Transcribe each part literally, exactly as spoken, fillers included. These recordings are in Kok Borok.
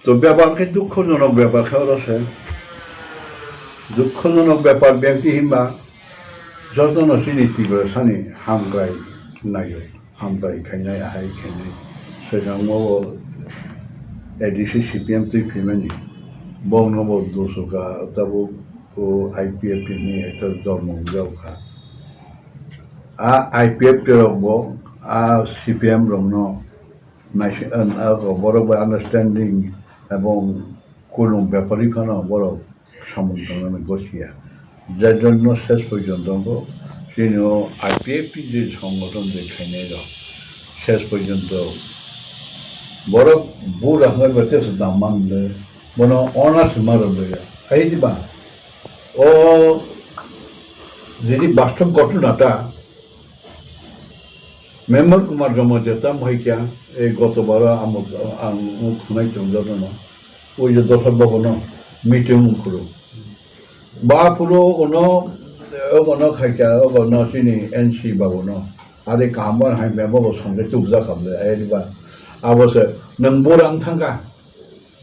To bepar khe dukhojonok bepar khe oro se. Dukhojonok bepar biyang twi himba jotono chini Tiprasani hamkrai naio, hamkrai khainai, ahai khainai. Swkangma bo A D C C P M twi phimani, bongno bo doso ka tabuk o I P F T ni ekta jormo wngjak kha. A I P F T rok bo a C P M rokno naisi-, an-, a, borok bai understanding ebong kunung bepari phano borok samung tangnani gosia. Jejonno ses porjonto bo chini o I P F T je songothon je khainai rok ses porjonto borok bura hwnwi ba tesa dam man le bono honor se ma rw ya. Ai di ba? O jodi bastob ghotona ta, Member Kumar Jamatia tamo hai kya, ei goto baro amo ang khwnai tong jotono. Oi je dosar babono meeting khuru. Ba phuru ono, ono khai kya, ono chini N C babono. Are kaham bai hai memo bo songke chukjak hamle, ai di ba. Abo se, nwng bura wng thangkha.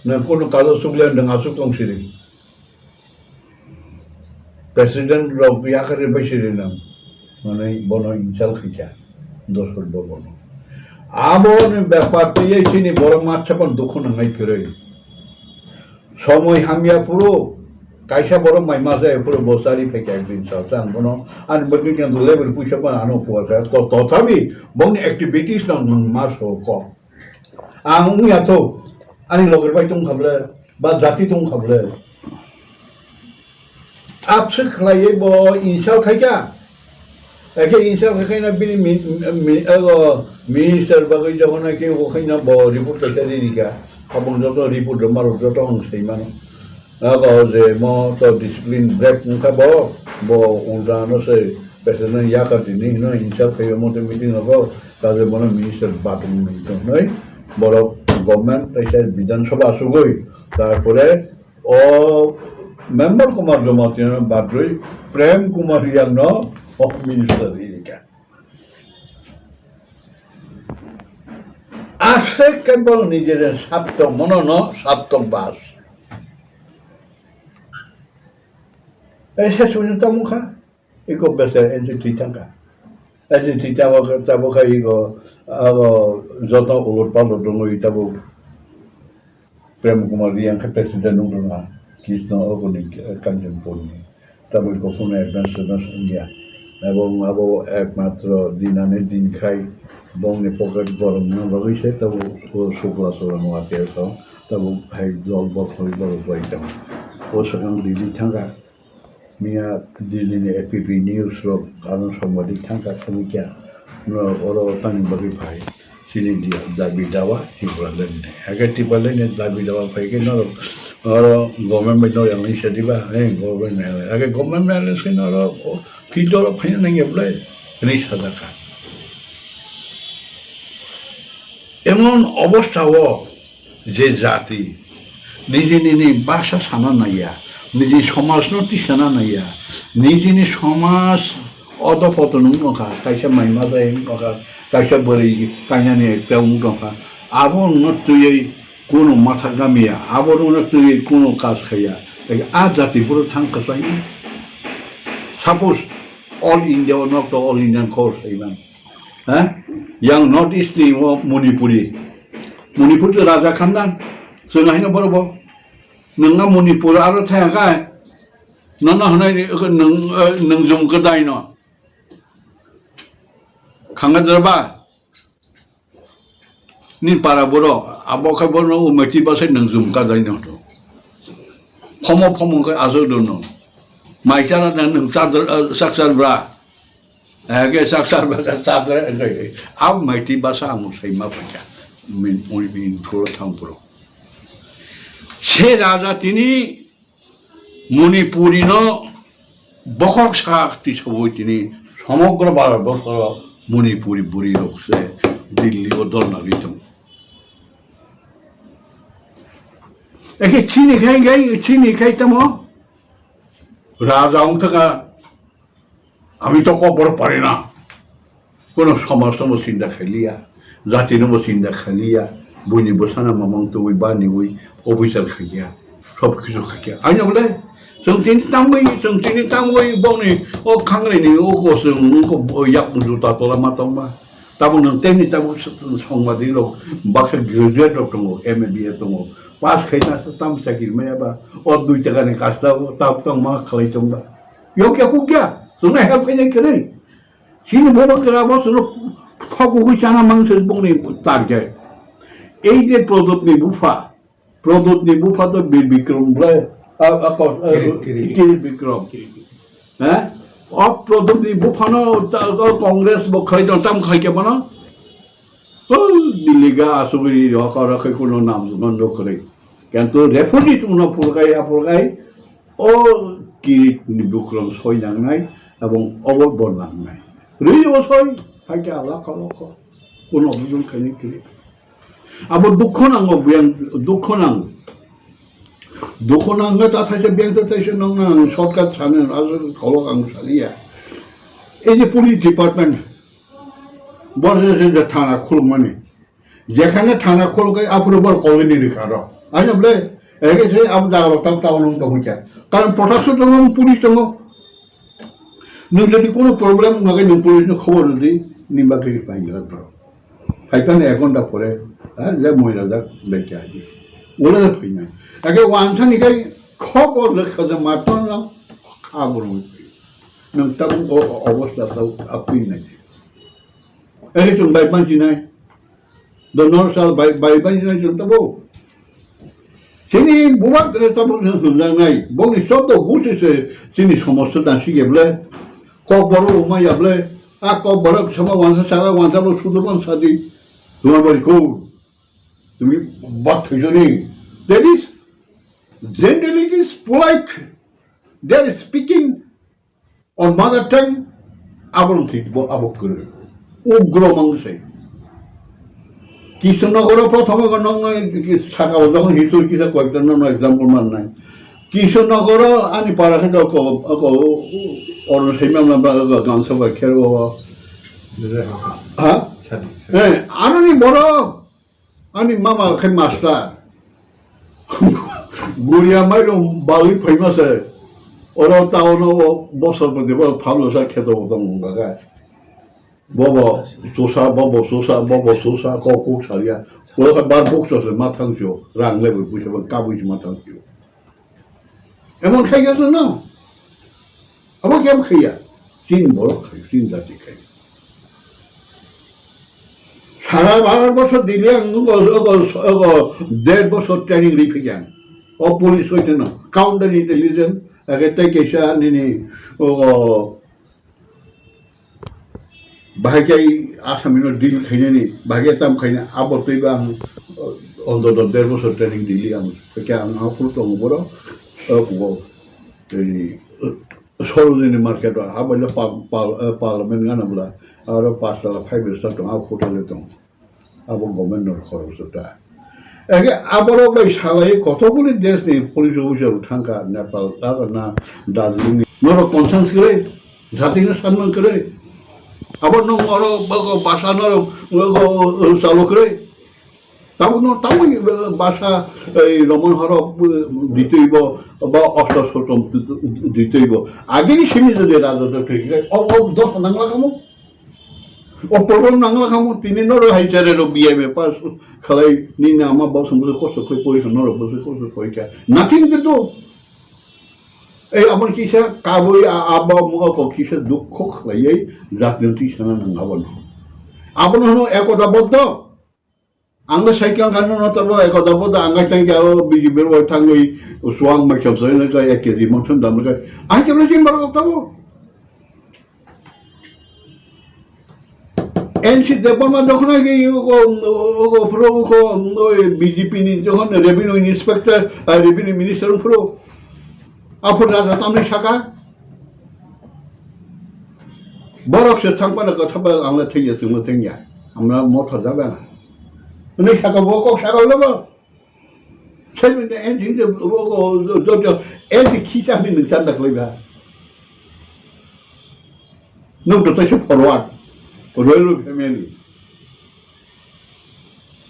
Nwng kunu kajo chukle nwng aswk tong siri. President rok yakarwi bai siri nang. Mane bono insult khaikha. Dosor bo bono. Abo ni bepar twi chini borok matsa pon dukhu nangnai kwrwi. Somoi hamya phuru kaisa borok mai ma jaya phuru bo chari phaikha ekdin sa. Chang bono ani bagwi khe level puisa pon ano puar kha. To, tothabi bongni activities no nwng ma so kok. Ang wngya tho, ani loger bai tong kha ble, ba jati tong kha ble. Abse khlaiwi bo insult khai kha. Eke insult khai kha na bini mi-, mi-, ego minister bagwi jokhon hai khe bo khai na bo report kaisa ri ri kha. Abong joto report rw marok joto ang sai mano. Abo je mo to discipline break wngkha bo, bo ulta no se president yakar tini hino insult khaio mo te meeting rogo, ta je bono minister bathroom ni tongnai borok government tai sai Bidhan Sabha asugoi, tarpore o member Kumar Jamatia no badroi Prem Kumar Riang no home minister ri rikha. Aswk khe borok nijeni sattok mono no sattok bas. Ei se sujud tamo kha, iko bese ensi thwi thang kha. Ensi thwi tamo kha, tamo kha iko abo joto ulot palot rwngwi tabuk. Prem Kumar Riang khe president wng rwna, Krishna Ogoni, Kanchanpur ni. Tabuk bo kunu advance advance wngya. Abo, abo ekmatro din ani din khai bongni pocket gorom wngna bagwi se tabuk o Sukla Churano ater tong. Tabuk hai dol bokhroi borok bai tong. O swkang Delhi thangkha. Miya Delhi ni A P P news rok ano sambadi thangkha thangwi kya. No oro tani bagwi phai. Chini di-, dabi dawa Tipraland ni. Age Tipraland ni dabi dawa phai khe norok oro government bai norok yang initiative ba, eh, government mai. Age government mai le se norok o field oro phai nang ya bwlai. Ni sadaka. Emon obostha o je jati niji nini bhasha sana naiya, niji somaj no tisana naiya, nijini somaj odopoton wngkha, kaisa mai majai wngkha, kaisa bwrwi kainani ekta wngkha, abo no twiwi kunu matha gamiya, abo no twiwi kunu kaj khaiya, a jati phuru thang kwchai. Suppose all India o nok to all Indian khobor sai man. Ha? Yang North East ni o Manipuri. Manipur to raja khandan. Chwng haino borok bo. Nwng a Manipur aro thaya kha. Nono hwnai ni, nwng, eh, nwng jum kwdai no. Khanga jarba. Ni para borok, abo khe borok no mati basa nwng jum kwdai no. Phomo phomo khe aswk do no. Mai chana nwng chadra, eh, chakchar bra. Age sak sar ba ka chadra ngai. Ab maiti basa ang sai ma pacha. Min, min, min thuro thang puro. Se raja tini Manipuri no bokhok sakti soboi tini somogra Bharat borso Manipuri buri rok se Delhi o dorna ri tong. Eke chini khai, khai, chini khai tamo? Raja wng thaka Ami to kok borok pari na. Kono somaj no bo chinta khailiya, jati no bo chinta khailiya, Buini bwsano mamang tubui baniui officer khaikya, sob kisu khaikya. Aino bole, chwng tini tamwi, chwng tini tamwi bongni o khangreni o ko chwng o ko yak juta tola ma tongma. Tabuk nwng teni tabuk songbadirok baksa graduate rok tongo, M A B A tongo. Pass khaina se tam chakiri maya ba, o dui takani kasta o tab tongma khalai tongba. Yok ya kuk ya, chwngno help khainai kwrwi. Chini bobo kwrwi abo chwngno khok kukui chana mang se bongni target. Ei je Prodot ni bupha, Prodot ni bupha to Bir Bikram bwlai, a, a, ko-, a, Kirit, Kirit. Kirit Bikram. Kirit Bikram. He? O Prodot ni buphano ta, ta Congress bo khlai tong, tam khlai khe bono. O Diliga asugri ho koro khe kuno nam no kwrwi. Kintu refugee tongno phulkai, a phulkai, o Kirit ni Bikram soi nangnai, ebong obo bo nangnai. Rwi o soi, hai khe a lakho lakho. Kuno bujung khaini Kirit. Abo dukho nango, biyang dukho nango. Dukho nangkhe ta thaisa biyang ta thaisa nong nang shortcut sani, aro kolok ang sani ya. Ei je police department, bor je, je, je thana khulumani. Jekhane thana khulkai aphuru bor kolini rikha ro. Aino ble, ege se abo jaga rok tam town wng tongkha. Karon protection tongo, police tongo. Nwng jodi kono problem wngkha khe nwng police no khobor rwdi, nini bagwi pai glak borok. Phai phano ek ghonta pore, ha, jak moila jak bai khe aji. Ula jak phainai. Ake wansa ni kai khobor le khaja matang na kha borok. Nwng tabuk o, o, obostha tabuk apui nai. Ake chwng bai panchi nai. Dono sal bai, bai, bai, bai, bai, bai, bai. Chini bubagra tabuk hwnjaknai, bongni chobdo gusi se chini somosya dangsi ya ble, kokborok rwma ya ble, a kokborok sama wansa saka wansa bo sudu bang sadi, rwma bai ko. Tumi bat thujoni. That is, generally it is polite. They are speaking on mother tongue, abo rok thik bo abo kwrwi. Ugro mang se. Kishonnogoro prothom go nong nai saka o jokhon history kisa koyekta nong example man nai. Kishonnogoro ani para khe ko, ko, oron se mam na ba ga gansa ba kher o. Ha? Sadi. Eh, ano ni boro Ani mama khe master. Guria mairung balwi phaima se. Oro town o bosor pwdwi bo phablo sa kheto bo tong wngkha khe. Bobo susa, bobo susa, bobo susa, kok kuk salia. Oro khe bar buk sose ma thang sio. Rang lebai puisa bo kabui ma thang sio. Emon khai gelo no? Abo kebo khaiya? Chini borok khai, chini jati khai. Sara baro bosor Delhi ang nugo, ogo, ogo, der bosor training ri phikya ang. O police hoite no, counter intelligence, age tei kaisa nini, ogo, Bahai khe Assamino deal khainani, bahai khe tam khaina, abo twibo ang, o, ontoto der bosor training Delhi ang, khe ang aphuru tongo boro, o, kugo, tei, Sarojini market o, abo le pa-, pa-, eh, parliament gana bwla, aro pastala five star tongo, abo hotel o tongo. Abo government nor khoroksa ta. Ege aborok bai salai kotokuni desh ni police officer rok thangkha Nepal, abo na Darjeeling ni. Norok conscience kwrwi, jati no sanman kwrwi. Abo nung oro bogo basa norok, bogo, uh, chalo kwrwi. Tabuk no tabuk, uh, basa, ei Roman horok, uh, ditwi bo, ba osto sotom ditwi bo. Agini simi jodi raja jotoi, o, o, dos nangla kamo. O problem nangla kamo, tini noro hai jare ro B M A pass khalai, nini ama bau song bwswk kosto khlai pori kha, noro bwswk kosto pori kha. Nothing to do. Ei, aboni kisa kabui, a, abo mo ko kisa dukho khlaiwi jatni twi sana nang abono. Abono hwno ekota boddo. Ang le cycle kano no tabo ekota boddo, ang le cycle o B J P bai thangwi suang mai kham sai na ka ek K G mangsan dam ka. Ai kebra jin bar tabo. N C Debbarma jokhon agi ogo, ogo phuru ogo, oi B J P ni jokhon revenue inspector, ah, revenue minister phuru. Aphuru raja tamni saka. Borok se thangpana kotha ba ang le thengya, chwngno thengya. Ang le motha jabana. Hwnwi saka bo kok saka le bo. Saimanni engine je, o, o, o, jo, jo, engine khisa hwnwi nwng chanda khlai ba. Nwng to taisa forward, royal family.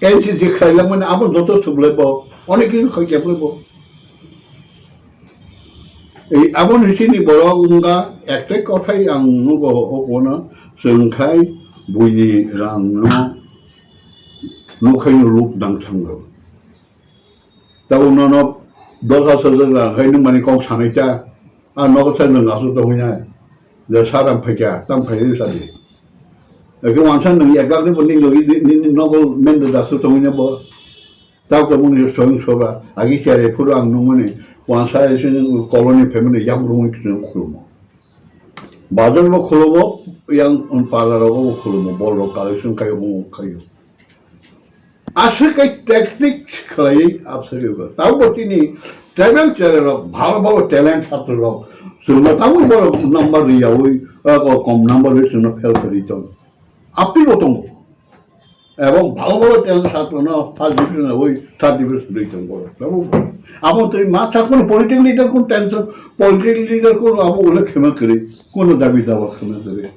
N C C khlailangmani abo joto thublai bo, onek kichu khaikya bo. Ei aboni chini borok wngkha ektai kothai ang nugo o kono chwng khai buini rangno nukhaino luk nang thango. Tabuk nono dos hajar rang khai nung mani kok sanai cha, a nogo sai nung asuk tongwi nai. Je saram phaikya, tam phaikya sadi. Eke wansa nung ek lakh ni bo nini logi ni, ni, ni nogo mendo asuk tongwi nai bo. Tabuk tabuk ni soyung sobra, agi kere phuru ang nung mani, wansa ese colony family yak rungwi khulum khulumo. Bazar bo khulumo, yang pala rogo bo khulumo, bol rok collection khayo, mo khayo. Aswk khe tactics khlaiwi absari go. Tabo chini tribal chera rok, bhalo bhalo talent chhatro rok, chwngno tamo borok number riyawi, ah, ko kom number ri chwngno fail kari tong. Apni bo tongo. Ebong bhalo bhalo talent chhatro no first division oi third division ri tong borok. Tamo abo twi ma cha kono political leader kono tension, political leader kono abo ule khema kari, kono dabi dawa khema kari.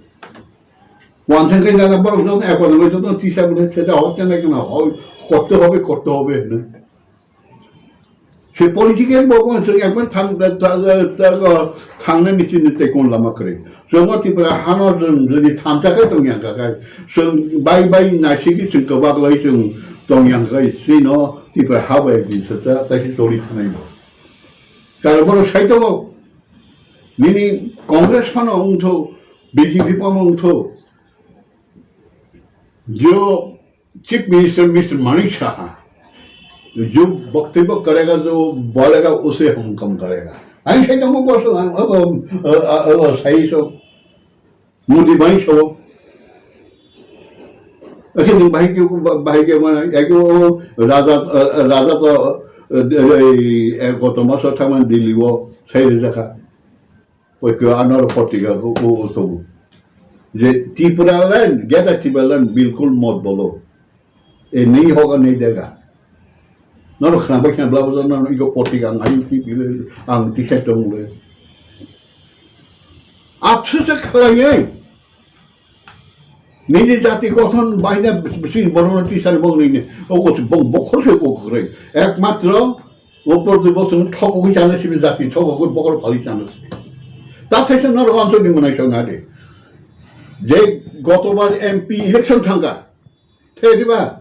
Wanthang khe jana borok joto economy joto tisa bole seta hotte na kena hoi korte hobe, korte hobe hinwi. Se political bo bo se ekbar thang, ta, ta, ta, ta, thangnani chini tei kon lama kwrwi. Chwngno Tripura hano chwng jodi thamsa khe tongya kha khai, chwng bai bai naisigi chwng kwbak lai chwng tongya khai, chwngno Tripura ha bai din sa ta, ta si choli thanai bo. Karon bono sai tongo, nini Congress phano wngtho, B J P phano wngtho, जो chief minister mister माणिक साहा जो वक्तव्य करेगा, जो बोलेगा, उसे हम कम करेगा। Ang sai tongo boso, ang, abo, abo, abo, sai so, mudi bai so. Ake ni bai ke, bai ke mana, ake o raja, raja ko, eh, eh, eh, goto maso thaman Delhi o, sai rejaka. Oi khe anoro potrika o, o, o tongo. Je Tipraland, Greater Tipraland bilkul mot bolo. E nahi hoga nahi dega. Norok khna bai khna bla bla norok iko potrika ang ayu ki bile ang tisai tongole. Apswsa khlaiwi. Nini jati gothon baina bisi borokno tisani bong nini. Ogo se bong bokhor se ogo kwrwi. Ekmatro o porti bosong thokogwi chana simi jati thokogwi bokhor phali chana simi. Ta saisa norok answer ni mwnai chong nadi. Je gotobar M P election thangka. Thediba?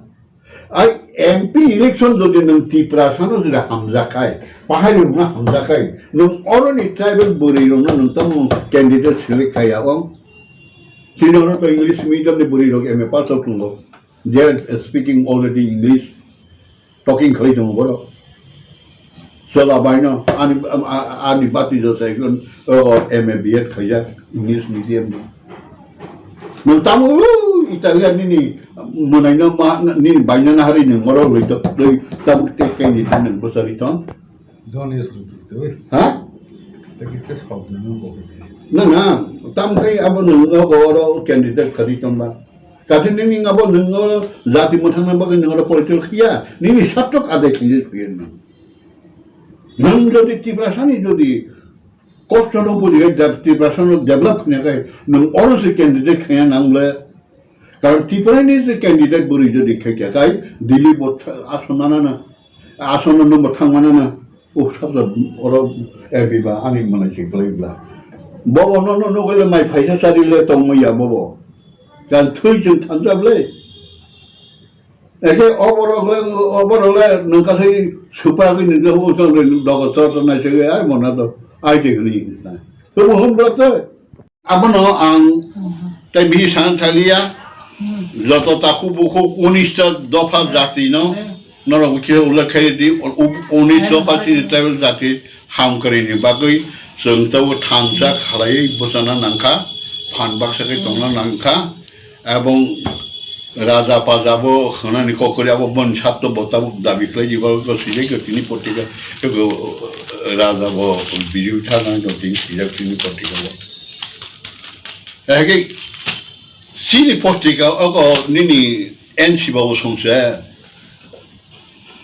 Ai M P election jodi nwng Tiprasano jodi hamjak khai, pahari wngna hamjak khai, nwng oroni tribal bwrwi rokno nwng tamo candidate select khai ya ong? Chini oro to English medium ni bwrwi rok M A pass out tongo. They are speaking already English. Talking khlai tongo borok. Chwla baino ani, a-, a-, ani bati jotha ekjon, o, M A B Ed khaijak English medium ni. Nwng tamo, o, Italian nini mwnaino ma, nini baino nahari nwng oro lwi tok, lwi tam te, te ni nwng bwsari tong. Don't use Ha? Take it as hobby, no, no. Na, na, tam khai abo nwng o oro candidate khari tong ba. Kati nini abo nwng o jati mwthangna bagwi nwng oro political khiya, nini satrok adai khini phiya nwng. Nwng jodi Tiprasani jodi kosto no bujikhe, de-, Tiprasano develop khna khai, nwng oro se candidate khaya nang le. Karon Tiprani je candidate bwrwi jodi khaikha khai, Delhi bo tha-, ason nana na, ason no bo thang mana na, o sabja oro M P ba ani mwnai se kwlai bla. Bobo no, no, no, kole mai phaisa sari le tong maya bobo. Jan thui jeng thanjak le. Eke oborok le, oborok le nungka sai supa gwi nungka o chang le dogo chor chor nai se ai mona do ai de ni. To mo hum bra te. Abono ang tai bini sana thaliya, joto takhuk bukhuk unis ta dopha jati no, norok khe ullekh khe di, u-, unis dopha chini tribal jati ham kwrwini bagwi chwng tabo thansa khalaiwi bwchana nangkha, phan baksa khe tongna nangkha, ebong raja paja bo hwnani kokori abo boni satto bo tabuk dabi khlai di, borok to sijai khe tini potrika, raja bo B J P thana tini sijak tini potrika bo. Ege, chini potrika ogo nini N C Babu songse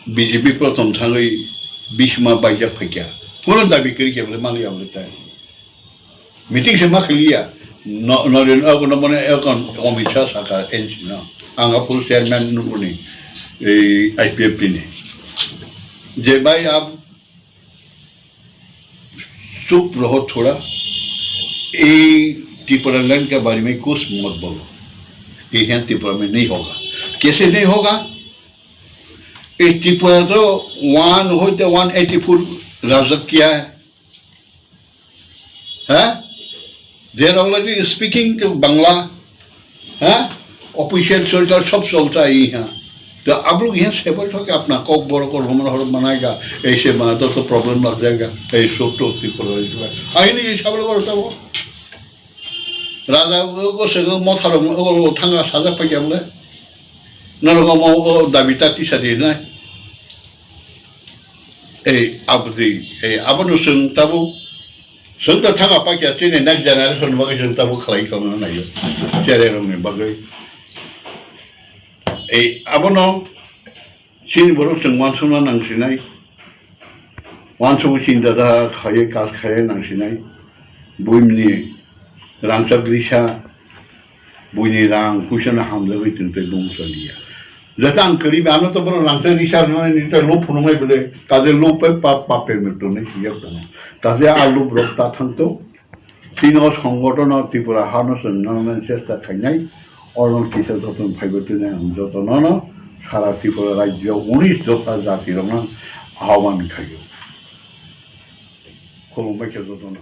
B J P prothom thangwi bisma baijak phaikya. Kono dabi kwrwi khe bole mali abole tai. Meeting se ma khiliya. No, no, no, no, no, mane, ekon Amit Shah saka N C no. Ang apul chairman nukuni, ei, I P F T ni. Je bhai, ab chup raho thoda, ei Tipraland ke bare mein kuch mat bolo. Ye yahan Tripura mein nahi hoga. Kaise nahi hoga? Ei Tripura to one hoite one eighty four rajya kiya hai. Huh? They are already speaking to Bangla. Huh? Official circle sab chalta hai yahan. To aap log yahan se bol ke apna Kokborok ko Roman hor banayega, aise bana to, to problem lag jayega. Ei sab to Tripura. Aini ye sab log karo sabo. Raja ko se mo tharo mo thanga saja pa kya bole. Norok omo o dabi ta tisa di nai. Ei, abdi, ei, abono chwng tabuk, chwng to thanga pakya chini next generation bagwi chwng tabuk khlai tongna naio. Cherai rokni bagwi. Ei, abono chini borok chwng uansukna nang sinai. Uansukwi chinta da khaiwi, kas khaiwi nang sinai. Buini rangchak risa, buini rang puisa no hamjagwi tong tei bung chaliya. Jata ang kwrwi ba ano to borok rangchak risa rwnani tei lob phunuknai bwle, kaje lob bai pap, pap payment tongnai siyok tongo. Kaje a lob rok ta thang to. Tini o songgotono Tripura hano chwng nangnani chesta khainai, oro kisa joto phaibo tini ang joto nono sara Tripura rajyo unis dosha jati rokno ahwan khaio. Khulumbai khe jotono.